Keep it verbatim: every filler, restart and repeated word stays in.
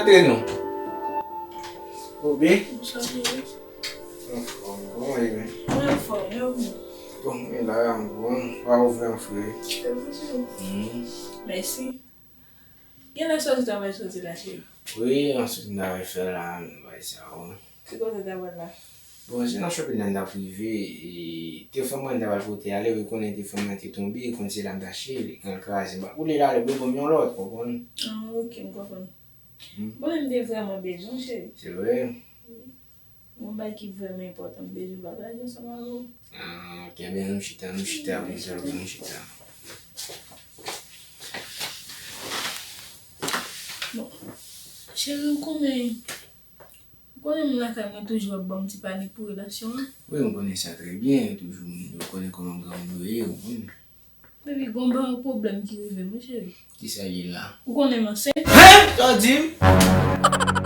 Antre non. Obe. Anfòm, kòman w ye menm? Mwen anfòm, e ou menm? Bon, mwen la, m bon, pa ouvè an fre. E ou menm? Mèsi. Genlè sòti travay sòti la, cheri? Wi, an sòti travay fè la, men bay sa, wi. Ki kote w ta pral la? Bon, se nan shopping la m t ap rive, e telefòn mwen m t ap al pote ale, wi, konnen telefòn mwen te tonbe, e konn se la m t achte li, kan l kraze, m pa t vle l ale, bebe m yon lòt, konprann? Ah, ok, m konprann. Hmm. Bon, m te vrèman bezwen w, cheri. Se vre? Wi. Gon bagay ki vrèman enpòtan, m bezwen pataje ansanm avè w. Ah, ok, ben nou chita, nou chita, wi, sèlman nou chita. Bon, cheri, ou konnen, ou konnen m lakay mwen toujou ap ban m ti panik pou relasyon an. Wi, m konnen sa trè byen, toujou, ou konnen kòman granmoun yo ye, ou konnen. Baby, gon ba yon pwoblèm ki rive m, wi, cheri. Kisa ye la? Ou konnen m ansent? Hein? Sa w di m?